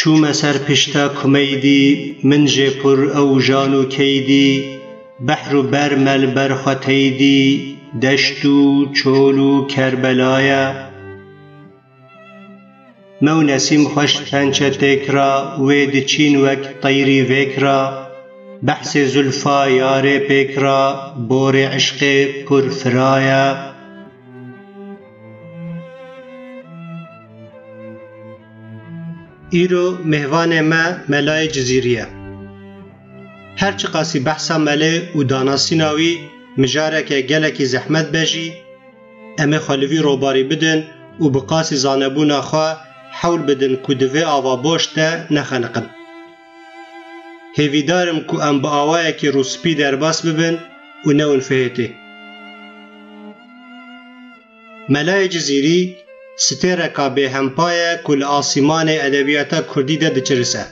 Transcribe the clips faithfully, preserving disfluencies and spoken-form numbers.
Çûme ser pişta Kumeydî, min jê pir ew jan û keydî, behr û ber me li ber xwe teydî, deşt û çol û Kerbela ye. Me û Nesîm xweş pençe têk ra, wê diçîn wek teyrî vêk ra, behsê zulfa yarê pêk ra, borê eşqê pir fira ye. Îro mêvanê me Melayê Cizîrî ye. Her çiqasî behsa Melê û danasîna wî mijareke gelekî zehmet be jî, em ê xwe li vî robarî bidin û bi qasî zanebûna xwe hewl bidin ku di vê ava boş de nexeniqin. Hêvîdar im ku em bi awayekî rûspî derbas bibin û newin fihêtê. Melayê Cizîrî stêreka bêhempa ye ku li asîmanê edebiyata kurdî de diçirise.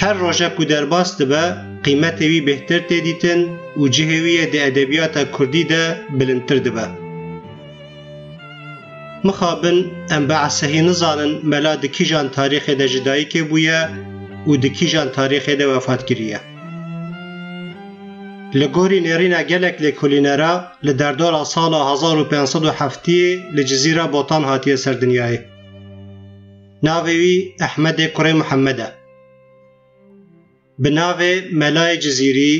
Her roje ku derbas dibe, qîmetê wî bêhtir tê dîtin û cihê wî yê di edebiyata kurdî de bilindtir dibe. Mixabin em bi esehî nizanin Mela di kîjan tarîxê de ji dayikê bûye û di kîjan tarîxê de wefat kiriye. Li gorî nêrîna gelek lêkolînera, li derdora sala hezar û pênc sed û heftiyê li Cizîra Botan hatiye ser dinyayê. Navê wî Ehmedê kurê Mihemed e. Bi navê Melayê Cizîrî,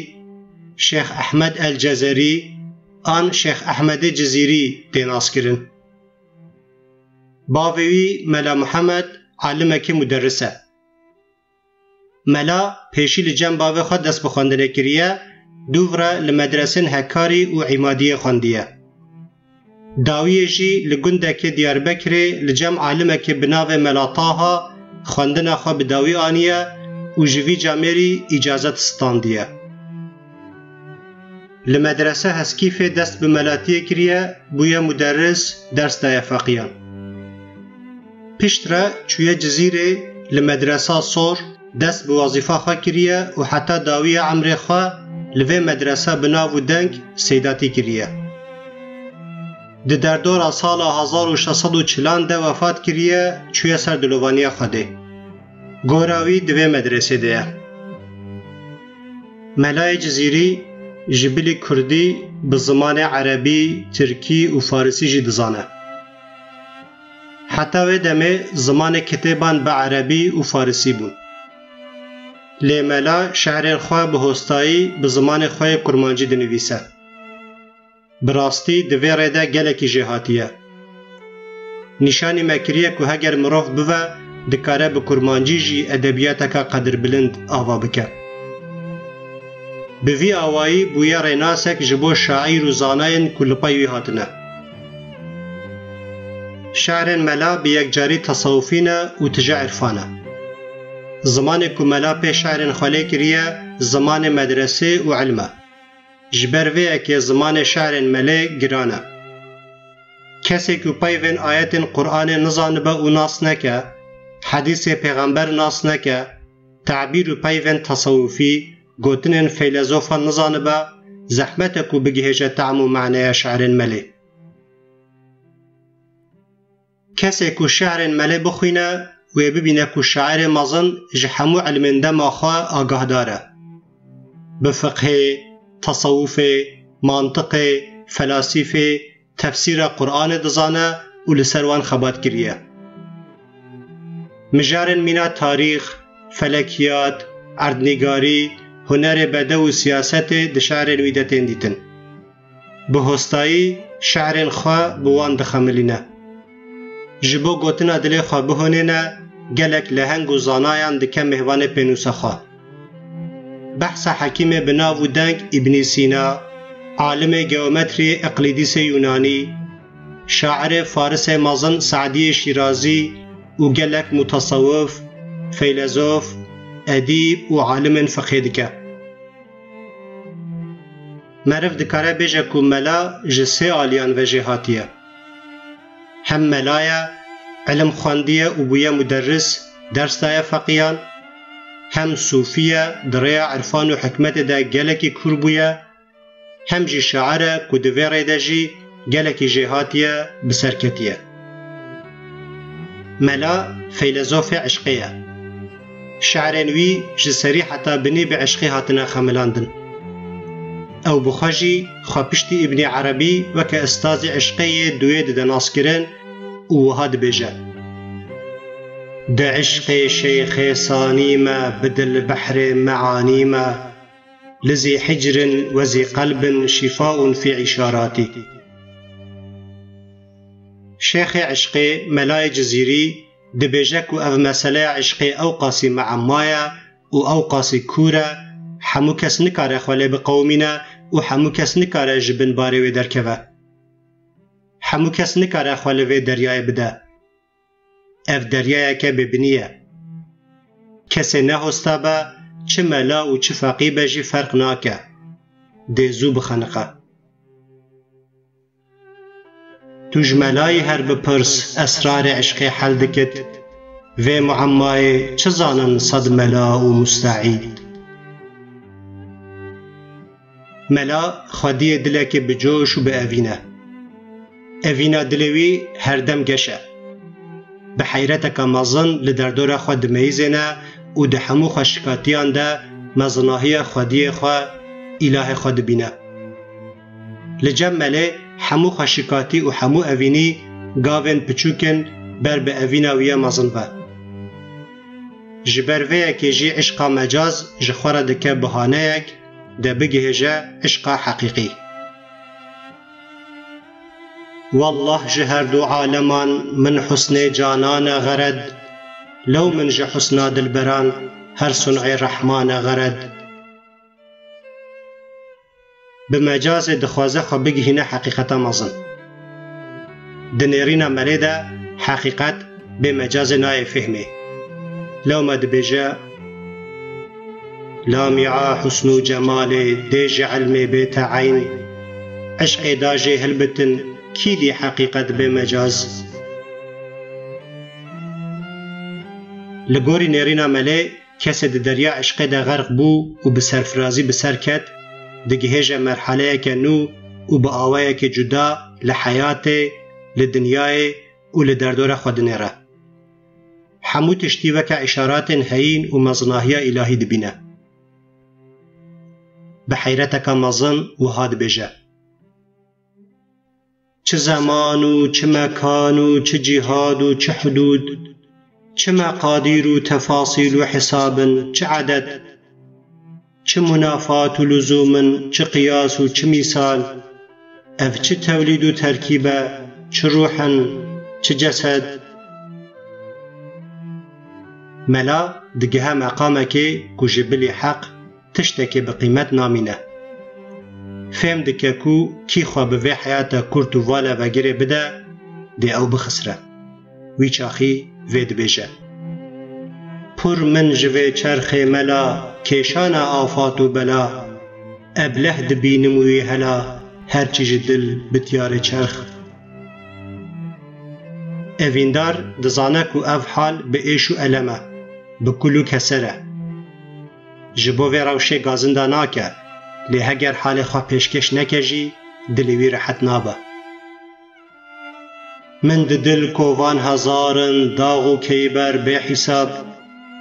Şêx Ehmed El Cezerî an Şêx Ehmedê Cizîrî tê naskirin. Bavê wî Mela Mihemed alimekî muderris e. Mela pêşî li cem bavê xwe dest bi xwendinê kiriye, dûv re li medresên Hekarî û Îmadiyê xwendiye. Dawiyê jî li gundekê Diyarbekirê li cem alimekê bi navê Mela Taha xwendina xwe bi dawî aniye û ji vî camêrî îcazet standiye. Li medrese Heskîfê dest bi melatiyê kiriye, bûye muderris, ders daye feqiyan. Piştre çûye Cizîrê, li medresa Sor dest bi wezîfa xwe kiriye û heta dawiya emrê xwe li vê medrese bi nav û deng seydatî kiriye. Di derdora sala hezar û şeş sed û çilan de wefat kiriye, çûye ser dilovaniya Xwedê. Gora wî di vê medresê de ye. Melayê Cizîrî ji bilî kurdî bi zimanê erebî, tirkî û farisî jî dizane. Heta wê demê zimanê kitêban bi erebî û farisî bûn. Lê Mela şe'rên xwe bi hostayî bi zimanê xwe yê kurmancî dinivîse. Bi rastî di vê rê de gelekî jêhatî ye. Nîşanî me kiriye ku heger mirov bive, dikare bi kurmancî jî edebiyateke qedirbilind ava bike. Bi vî awayî bûye rênasek ji bo şaîr û zanayên ku li pey wî hatine. Şe'rên Mela bi yekcarî tesewufî ne û tije irfan e. Zimanê ku Mela pê şe'rên xwe lê kiriye, zimanê medresê û ilm e. Ji ber vê yekê zimanê şe'rên Melê giran e. Kesê ku peyvên ayetên Qur'anê nizanibe û nas neke, hedîsê pêxember nas neke, tebîr û peyvên tesewufî, gotinên feylezofan nizanibe, zehmet e ku bigihêje tehm û maneya şe'rên Melê. Kesê ku şe'rên Melê bixwîne, wê bibîne ku şairê mezin ji hemû ilmên dema xwe agahdar e. Bi fiqhê, tesewufê, mantiqê, felasîfê, tefsîra Qur'anê dizane û li ser wan xebat kiriye. Mijarên mîna tarîx, felekiyat, erdnîgarî, hunerê bedew û siyasetê di şe'rên wî de tên dîtin. Bi hostayî şe'rên xwe bi wan dixemilîne. Ji bo gotina dilê xwe bihonêne, gelek leheng û zanayan dike mêvanê pênûsa xwe. Behsa hekîmê bi nav û deng Îbnî Sîna, alimê geometriyê Iqlîdîsê Yûnanî, şairê farisê mezin Se'diyê Şîrazî û gelek mutesewif, feylezof, edîb û alimên fiqhê dike. Meriv dikare bêje ku Mela ji sê aliyan ve jê hatiye. Hem mela ye, ilim xwendiye û bûye muderris, ders daye feqiyan, hem sûfî ye, di rêya irfan û hikmetê de gelekî kûr bûye, hem jî şair e ku di vê rê de jî gelekî jêhatî ye, bi ser ketiye. Mela feylezofê eşqê ye. Şe'rên wî ji serî heta binî bi eşqê hatine xemilandin. Ew bi xwe jî xwe piştî Îbnî Erebî weke ustazê eşqê yê duyê dide naskirin û wiha dibêje: Di eşqê Şeyxê Sanî me, bi dil behrê meanî me, li zî hicrin we zî qelbin şîfaun fî îşaratî. Şêxê eşqê, Melayê Cizîrî, dibêje ku ev meseleya eşqê ewqasî meemma ye û ewqasî kûr e, hemû kes nikare xwe lê biqewimîne û hemû kes nikare ji bin barê wê derkeve. Hemû kes nikare xwe li vê deryayê bide. Ev deryayeke bêbinî ye. Kesê nehosta be, çi mela û çi feqî be jî ferq nake. Dê zû bixeniqe. Tu ji melayî her bipirs, esrarê eşqê hel dikit. Vê muemmayê çi zanin sed mela û musteîd? Mela xwediyê dilekê bi coş û bi evîn e. Evîna dilê wî herdem geş e. Bi heyreteke mezin li derdora xwe dimeyizêne û di hemû xweşikatiyan de mezinahiya xwediyê xwe, îlahê xwe dibîne. Li cem melê hemû xweşikatî û hemû evînî gavên piçûk in ber bi evîna wî ya mezin ve. Ji ber vê yekê jî eşqa mecaz ji xwe re dike bihaneyek, de bigihêje eşqa heqîqî. Wallah ji her du aleman min husnê canan e xered, lew min ji husna dilberan her sun'ê Rehman e xered. Bi mecazê dixwaze xwe bigihîne heqîqeta mezin. Di nêrîna melê de heqîqet bê mecazê nayê fêhmê. Lewma dibêje: Lamîa husn û cemalê dê ji ilmê bête eyn, eşqê da jê hilbitin kî dî heqîqet bê mecaz? Li gorî nêrîna melê, kesê di derya eşqê de xerq bû û bi serfirazî bi ser ket, digihêje merheleyeke nû û bi awayeke cuda li heyatê, li dinyayê û li derdora xwe dinêre. Hemû tiştî weke îşaratên heyîn û mezinahiya îlahî dibîne. Bi heyreteke mezin wiha dibêje: Çi zeman û çi mekan û çi cîhad û çi hudûd, çi meqadîr û tefasîl û hisab in, çi eded, çi munafat û luzûm in, çi qiyas û çi mîsal, ev çi tewlîd û terkîb e, çi ruh in, çi cesed. Mela digihe meqamekê ku ji bilî heq tiştekê bi qîmet namîne. Fêm dike ku kî xwe bi vê heyata kurt û vala ve girê bide, dê ew bixisire. Wî çaxî vê dibêje: Pur min ji vê çerxê mela, kêşana afat û bela, ebleh dibînim wî hela, her çî ji dil bitiyarê çerx. Evîndar dizane ku ev hal bi êş û elem e, bi kul û keser e. Ji bo vê rewşê gazinda nake, lê heger halê xwe pêşkêş neke jî, dilê wî rehet nabe. Min di dil kovan hezar in, dax û keyber bêhîsab,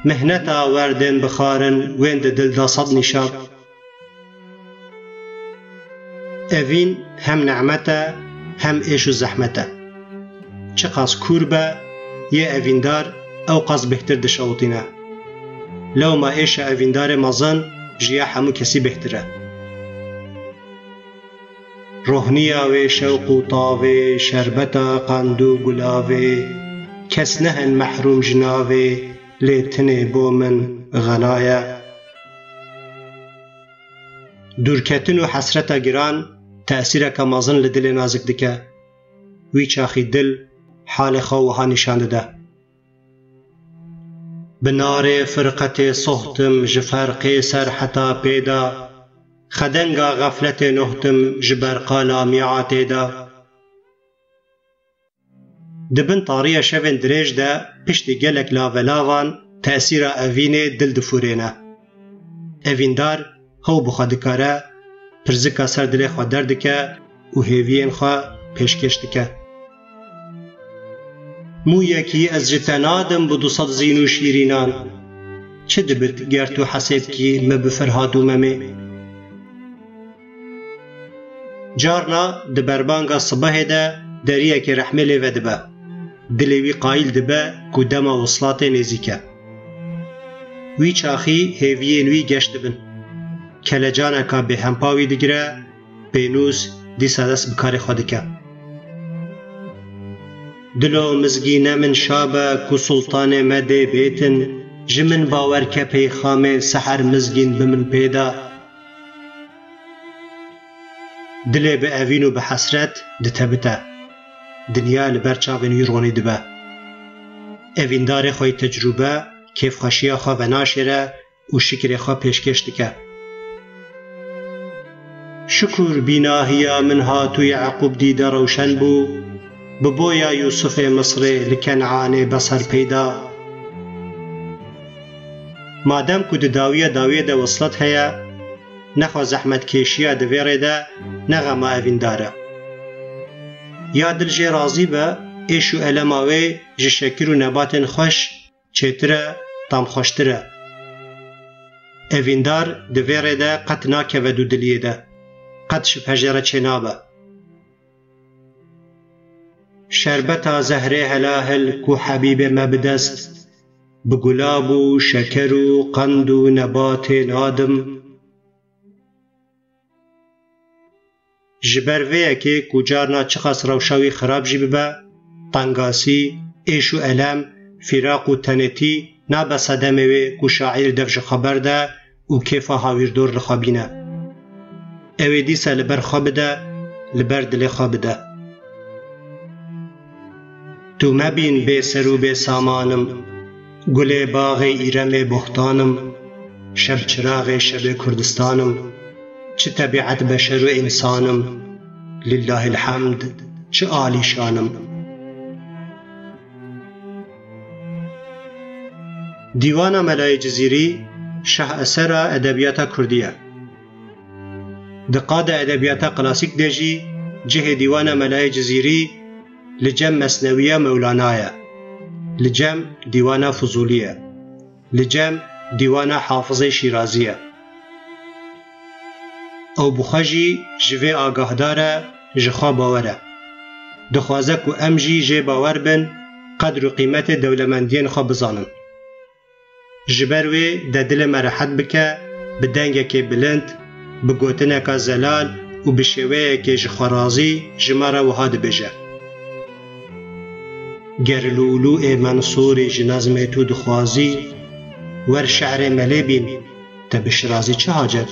mihneta werdên bi xar in, wên di dil da sed nîşab. Evîn hem nîmet e, hem êş û zehmet e. Çiqas kûr be, yê evîndar ewqas bêhtir dişewitîne. Lewma êşa evîndarê mezin ji ya hemû kesî bêhtir e. Rohniya wê şewq û tavê, şerbeta qand û gulavê, kes nehin mehrûm ji navê, lê tinê bo min xela ye. Dûrketin û hesreta giran tesîreke mezin li dilê nazik dike. Wî çaxî dil halê xwe wiha nîşan dide: Bi narê firqetê sohtim, ji ferqê ser heta pêda, xedenga xefletê nohtim, ji berqa lamîa têda. Di bin tariya şevên dirêj de piştî gelek lavelavan tesîra evînê dil difûrêne. Evîndar hew bi xwe dikare, pirzika ser dilê xwe derdike û hêviyên xwe pêşkêş dike. Mûyekî ez ji te nadim bi du sed zîn û şîrînan. Çi dibit ger tu hesêb kî me bi Ferhad û Memê? Carna di berbanga sibehê de deriyekê rehmê lê vedibe. Dilê wî qayîl dibe ku dema wislatê nêzîk e. Wî çaxî hêviyên wî geş dibin. Kelecaneka bêhempa wî digire, pênûs dîsa dest bi karê xwe dike. Dilo mizgîne min şa be ku sultanê me dê bêtin, ji min bawer ke peyxamê seher mizgîn bi min pê da. Dilê bi evîn û bi hesret ditebite. Dinya li ber çavên wî ronî dibe. Evîndarê xwe yê tecrûbe kêfxweşiya xwe venaşêre û şikrê xwe pêşkêş dike. Şukur bînahiya min hat û Yaqûb dîde rewşen bû, bi boya Yûsifê Misrê li Kenanê beser peyda. Madem ku di dawiya dawiyê de wislet heye, nexwe zehmetkêşiya di vê rê de ne xema evîndar e. Ya dil jê razî be, êş û elema wê ji şekir û nebatên xweş çêtir e, tamxweştir e. Evîndar di vê rê de qet nakeve dûdiliyê de, qet ji pejê re çênabe. Şerbeta zehrê helahil ku hebîbê me bi dest, bi gulab û şeker û qend û nebatê nadim. Ji ber vê yekê ku carna çiqas rewşa wî xirab jî bibe, tengasî, êş û elem, fîraq û tenêtî nabe sedemê wê ku şaîr dev ji xwe berde û kêfa hawîrdor li xwe bîne. Ew ê dîsa li ber xwe bide, li ber dilê xwe bide. Tu mebîn bê ser û bê saman im, gulê baxê Îremê bohtan im, şev çiraxê şevê Kurdistan im, çi tebîet beşer û însan im, lillahil hemd, çi alîşan im. Dîwana Melayê Cizîrî şah esera edebiyata kurdî ye. Di qada edebiyata klasîk de jî cihê Dîwana Melayê Cizîrî li cem Mesnewiya Mewlana ye, li cem Dîwana Fuzûlî ye, li cem Dîwana Hafizê Şîrazî ye. Ew bi xwe jî ji vê agahdar e, ji xwe bawer e. Dixwaze ku em jî jê bawer bin, qedr û qîmetê dewlemendiyên xwe bizanin. Ji ber wê de dilê me rehet bike, bi dengekê bilind, bi gotineka zelal û bi şêweyekê ji xwe razî ji me re wiha dibêje: Ger lûlû ê Mensûrî ji nezmê tu dixwazî, wer şe'rê me lê bîn, te bi şirazî çi hacet?